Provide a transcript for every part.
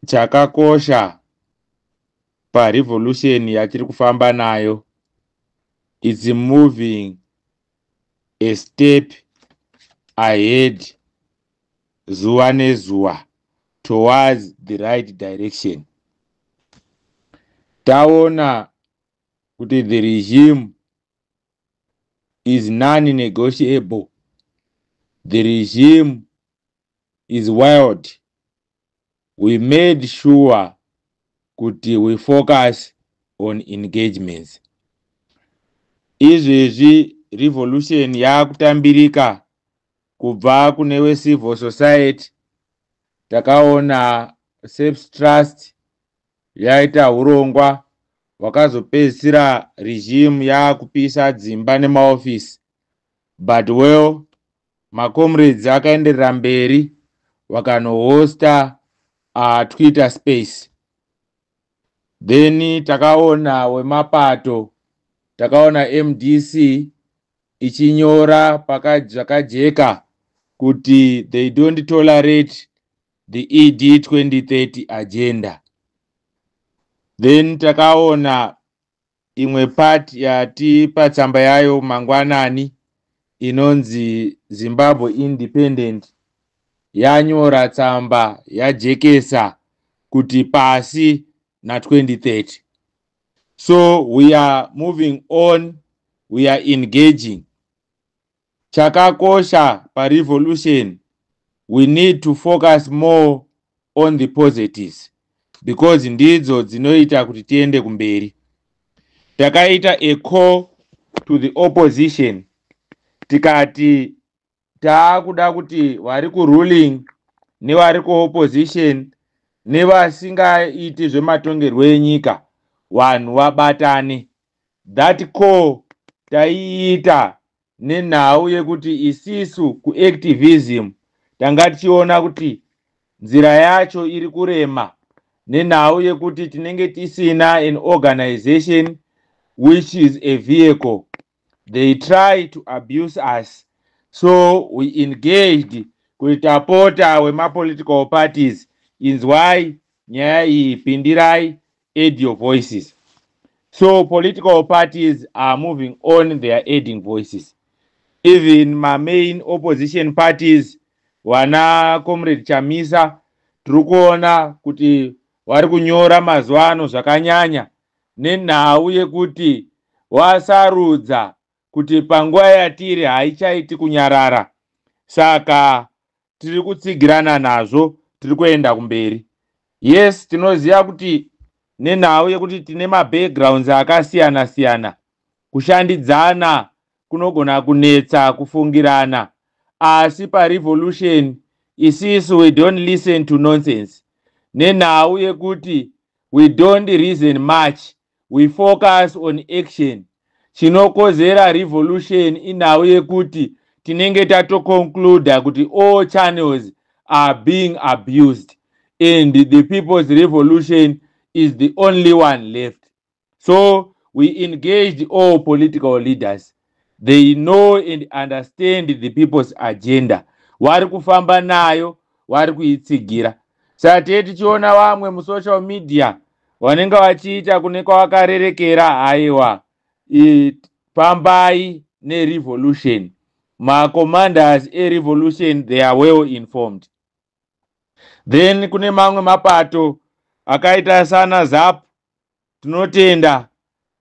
Chakakosha parevolution yatiri kufamba nayo, it's moving a step ahead zuva nezuva towards the right direction. Taona kuti the regime is non-negotiable, the regime is wild. We made sure kuti we focus on engagements. Izvezvi revolution yaakutambirika kubva kune wecivil society. Takaona Safe Trust yaita urongwa hwakazopedzisira regime yaakupisa dzimba nemaofisi, but well, macomrades akaenderera mberi vakanohosta Twitter Space. Then takaona wemapato, takaona MDC ichinyora zvakajeka kuti they don't tolerate the ED 2030 agenda. Then takaona imwe part yatipa tsamba yayo mangwanani inonzi Zimbabwe Independent, yanyora tsamba yajekesa kuti pasi na2030. So we are moving on, we are engaging. Chakakosha parevolution, we need to focus more on the positives because ndidzo dzinoita kuti tiende kumberi. Takaita a call to the opposition, tikati taakuda kuti vari kuruling nevari kuopposition nevasingaiti zvematongerwo enyika, vanhu vabatane. That call taiita nenhau yekuti isisu kuactivism tanga tichiona kuti nzira yacho iri kurema nenhau yekuti tinenge tisina an organization which is a vehicle. They try to abuse us, so we engaged kuti tapota wemapolitical parties, inzwai nyaya iyi, pindirai, add your voices. So political parties are moving on, they are adding voices. Even mamain opposition parties, vana Comrade Chamisa, tiri kuona kuti vari kunyora mazuva ano zvakanyanya nenhau yekuti wasarudza kuti panguva yatiri haichaiti kunyarara. Saka tiri kutsigirana nazvo, tiri kuenda kumberi. Yes, tinoziva kuti nenhau yekuti tine mabackgrounds akasiyana siyana, kushandidzana kunogona kunetsa, kufungirana, asi parevolution isisu we don't listen to nonsense nenhau yekuti we don't reason much, we focus on action. Chinokozera revolution inhau yekuti tinenge tatoconcluda kuti all channels are being abused and the people's revolution is the only one left. So we engaged all political leaders. They know and understand the people's agenda, vari kufamba nayo, vari kuitsigira. Saka tee tichiona vamwe musocial media vanenge vachiita kune kwavakarerekera. Haiwa, fambai nerevolution. Macommanders erevolution, they are well informed. Then kune mamwe mapato akaita sana ZAP, tinotenda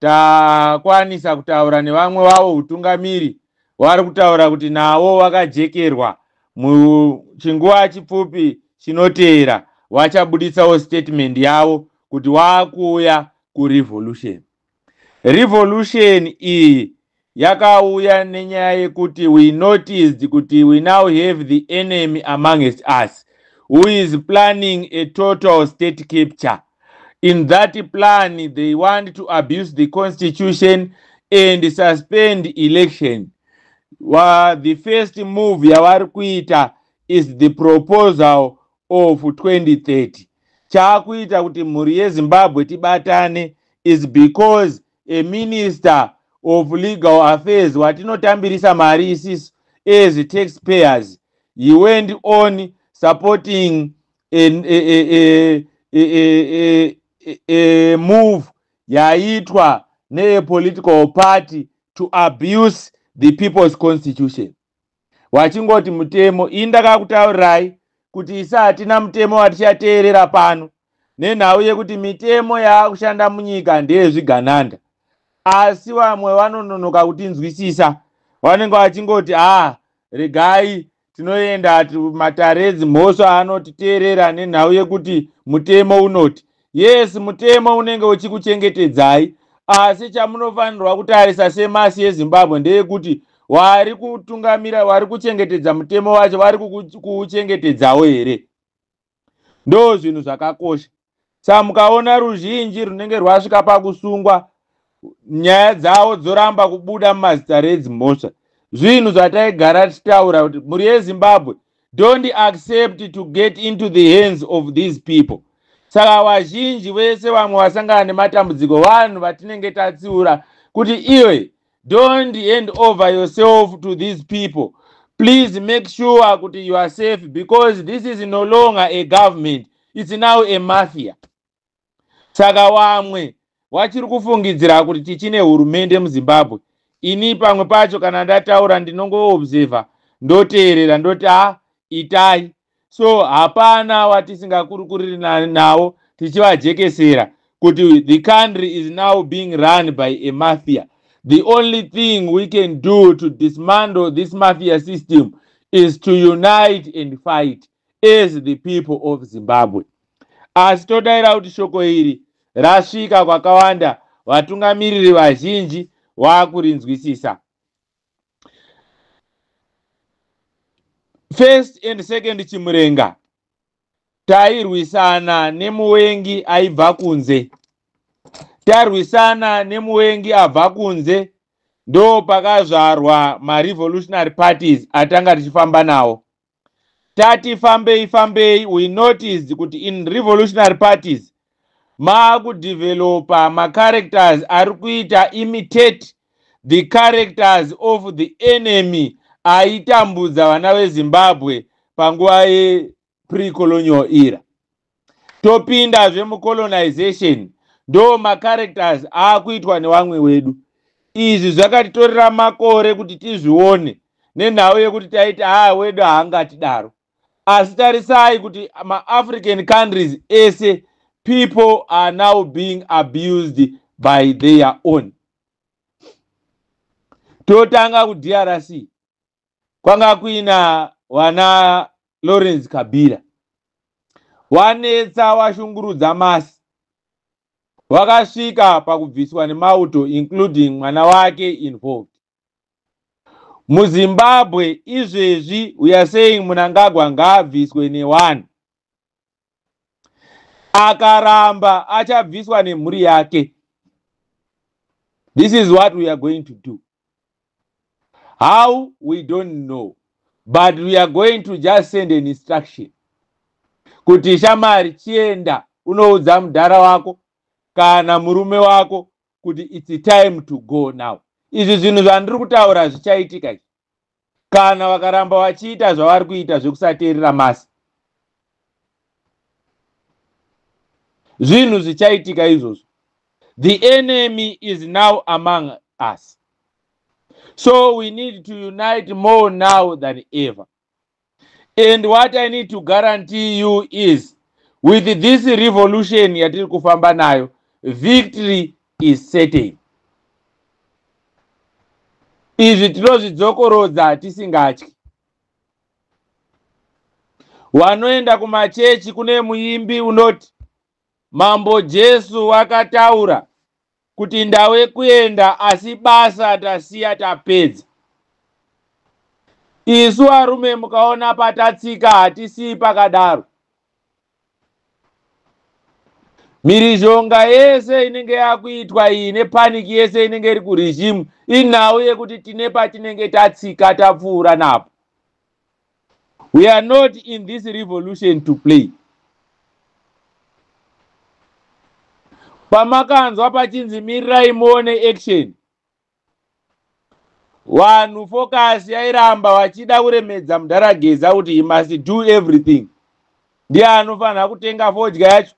takwanisa kutaura nevamwe vavo utungamiri, vari kutaura kuti navo vakajekerwa. Muchinguva chipfupi chinoteera vachabuditsawo statement yavo kuti waakuuya kurevolution. Revolution iyi yakauya nenyaya yekuti we noticed kuti we now have the enemy amongst us who is planning a total state capture. In that plan, they want to abuse the constitution and suspend election. The first move yavari kuita is the proposal of 2030. Chaakuita kuti mhuri yeZimbabwe tibatane is because a minister of legal affairs watinotambirisa mari isisu as taxpayers, he went on supporting a, a, a, a move yaitwa nepolitical party to abuse the people's constitution. Wachingoti mutemo, ini ndakakutaurirai kuti isa hatina mutemo watichateerera pano, nenhau yekuti mitemo yaakushanda munyika ndeyezvigananda. Asi vamwe vanononoka kutinzwisisa, vanenge vachingoti a regai tinoenda matare edzimhosva anotiteerera nenhau yekuti mutemo unoti. Yes, mutemo unenge uchikuchengetedzai, asi chamunofanirwa kutarisa semass yeZimbabwe ndeyekuti vari kutungamira, vari kuchengetedza mutemo wacho, vari kuuchengetedzawo here? Ndo zvinhu zvakakosha. Saka mukaona ruzhinji runenge rwasvika pakusungwa, nyaya dzavo dzoramba kubuda mumazita edzimhosva, zvinhu zvataigara tichitaura kuti mhuri yeZimbabwe, don't accept to get into the hands of these people. Saka vazhinji vese vamwe vasangana nematambudziko, vanhu vatinenge tatsiura kuti iwe, don't hand over yourself to these people. Please make sure kuti you are safe, because this is no longer a government, it's now a mafia. Saka vamwe vachiri kufungidzira kuti tichine hurumende muZimbabwe. Ini pamwe pacho kana ndataura ndinongoobserva, ndoteerera, ndoti a itai so. Hapana watisingakurukuriri nawo tichivajekesera kuti the country is now being run by a mafia. The only thing we can do to dismantle this mafia system is to unite and fight as the people of Zimbabwe. Asi todayira kuti shoko iri rasvika kwakawanda, vatungamiriri vazhinji vakurinzwisisa. First and second Chimurenga, tairwisana nemuwengi aibva kunze. Tarwisana nemuwengi abva kunze, ndo pakazvarwa marevolutionary parties atanga tichifamba nawo. Tati fambei fambei, we noticed kuti in revolutionary parties maakudevelopa macharacters ari kuita imitate the characters of the enemy aitambudza vana veZimbabwe panguva yeprecolonial era. Topindazve mucolonization, ndo macharacters aakuitwa nevamwe wedu. Izvi zvakatitorera makore kuti tizvione, nenhau yekuti taiti haa, wedu haangatidaro. Asi tarisai kuti maAfrican countries ese, people are now being abused by their own. Totanga kuDRC, kwanga kuina vana Lawrence Kabila, wanetsa, washungurudza mass, wakasvika pakubviswa nemauto, including mwana wake involved. MuZimbabwe izvezvi we are saying Mnangagwa ngaabviswe neone. Akaramba, achabviswa nemhuri yake. This is what we are going to do. How, we don't know, but we are going to just send an instruction kuti shamari, chienda unoudza mudhara wako kana murume wako kuti it's time to go now. Izvi zvinhu zvandiri kutaura zvichaitika izvi kana vakaramba vachiita zvavari kuita zvekusateerera mass. Zvinhu zvichaitika izvozvo. The enemy is now among us, so we need to unite more now than ever. And what I need to guarantee you is, with this revolution yatiri kufamba nayo, victory is certain. Izvi tinozvidzokorodza tisingatyi. Wanoenda kumachechi, kune muimbi unoti Mambo Jesu wakataura kuti ndawe kuenda, asi basa tasiya tapedza. Isu varume, mukaona patatsika, hatisii pakadaro. Mhirizhonga yese inenge yakuitwa iyi nepanic yese inenge iri kuregime, inhau yekuti tine patinenge tatsika, tapfuura napo. We are not in this revolution to play. Pamakanzwa pachinzi mirirai muone action, vanhu focus yairamba vachida kuremedza mudhara Geza kuti he must do everything, ndiye anofanira kutenga fodya yacho,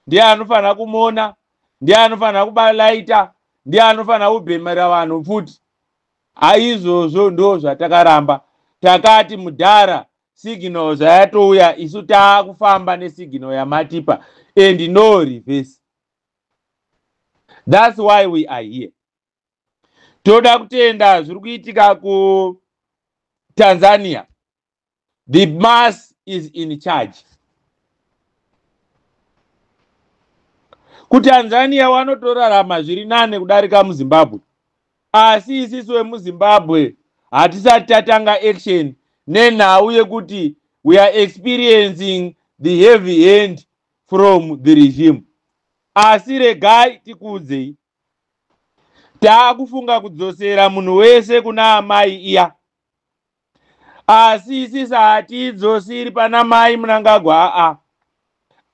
Ndiye anofanira kumona, ndiye anofanira kubalaita, ndiye anofanira kubhemera vanhu futi. Aizvozvo ndo zvatakaramba. Takati, mudhara, signal zvayatouya, isu taakufamba nesignal yamatipa and no reverse. That's why we are here. Toda kutenda zviri kuitika kuTanzania. The mass is in charge kuTanzania. Wanotorarama zviri nane kudarika muZimbabwe, asi isisu vemuZimbabwe hatisati tatanga action nenhau yekuti we are experiencing the heavy hand from the regime. Asi regai tikuudzei, taakufunga kudzosera munhu wese kuna amai iya, asi isisi hatiidzosiri pana mai Munangagwa. Aa,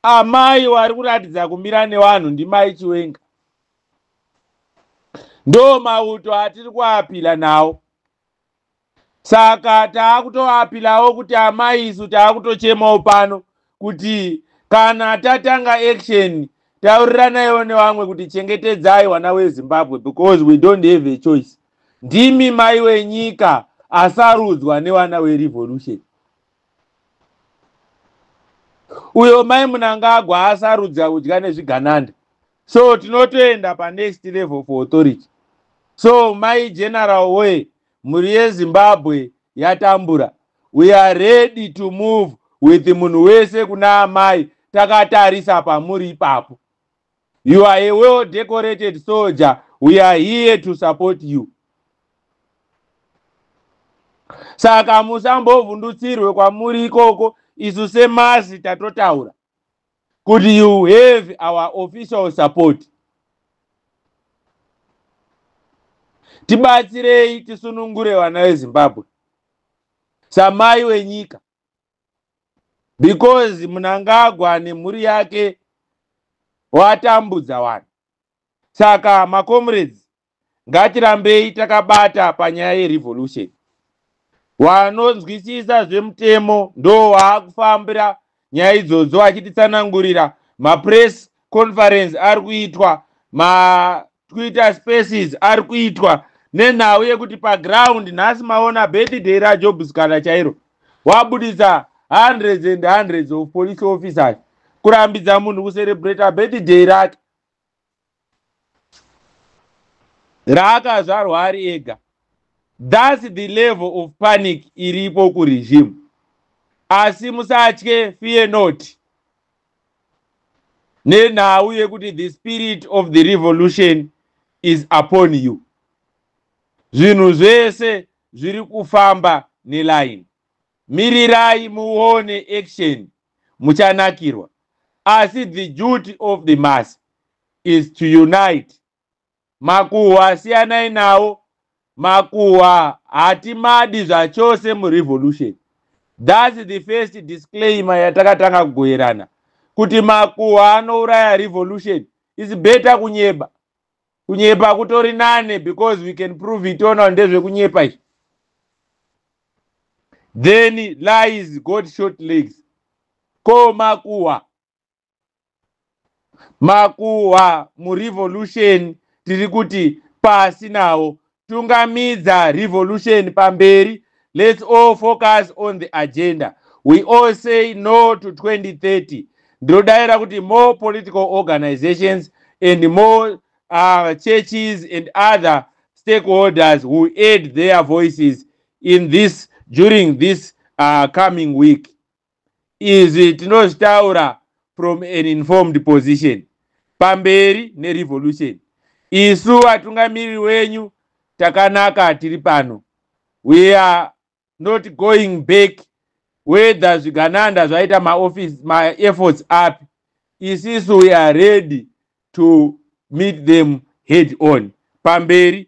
amai wari kuratidza kumira nevanhu ndimai Chiwenga. Ndo mauto atiri kuapila nawo. Saka taakutoapilawo kuti amai, isu taakutochemawo pano kuti kana tatanga action, tauriranaiwo nevamwe kuti chengetedzai vana veZimbabwe, because we don't have a choice. Ndimi mai wenyika asarudzwa nevana verevolution. Uyo mai Munangagwa asarudza kudya nezvigananda, so tinotoenda panext level for authority. So mai General way, mhuri yeZimbabwe yatambura. We are ready to move with munhu wese kuna amai. Takatarisa pamuri ipapo. You are a well decorated soldier. We are here to support you. Saka musambovhundutsirwe kwamuri ikoko. Isu semass tatotaura kuti you have our official support. Tibatsirei tisunungure vana veZimbabwe samai wenyika, because Munangagwa nemhuri yake watambudza vanhu. Saka macomrades, ngatirambei takabata panyaya yerevolution. Wanonzwisisa zvemutemo ndo waakufambira nyaya idzodzo achititsanangurira. Mapress conference ari kuitwa, maTwitter Spaces ari kuitwa nenhau yekuti paground nhasi maona birthday raJob Sikhala chairo, wabudisa hundreds and hundreds of police officers kurambidza munhu kucelebrata birthday rake raakazvarwa ari ega. That's the level of panic iripo kuregime. Asi musatye, fear not, nenhau yekuti the spirit of the revolution is upon you. Zvinhu zvese zviri kufamba neline. Mirirai muone action, muchanakirwa. Asi the duty of the mass is to unite. Makuhwa siyanai nawo. Makuhwa hatimadi zvachose murevolution. That's the first disclaimer yatakatanga kugoverana, kuti makuhwa anouraya revolution. Is better kunyeba. Kunyepa kutori nane, because we can prove it ona ndezvekunyepa izvi. Then lies got short legs. Ko makuhwa, makuhwa murevolution tiri kuti pasi nawo. Tungamidza revolution pamberi. Let's all focus on the agenda. We all say no to 2030. Ndinodayira kuti more political organizations and more churches and other stakeholders who add their voices in this during this coming week. Izvi tinozvitaura from an informed position. Pamberi nerevolution. Isu vatungamiriri wenyu takanaka, tiri pano. We are not going back, whether zvigananda zvaita maoffice maefforts api. Isisu we are ready to meet them head on. Pamberi.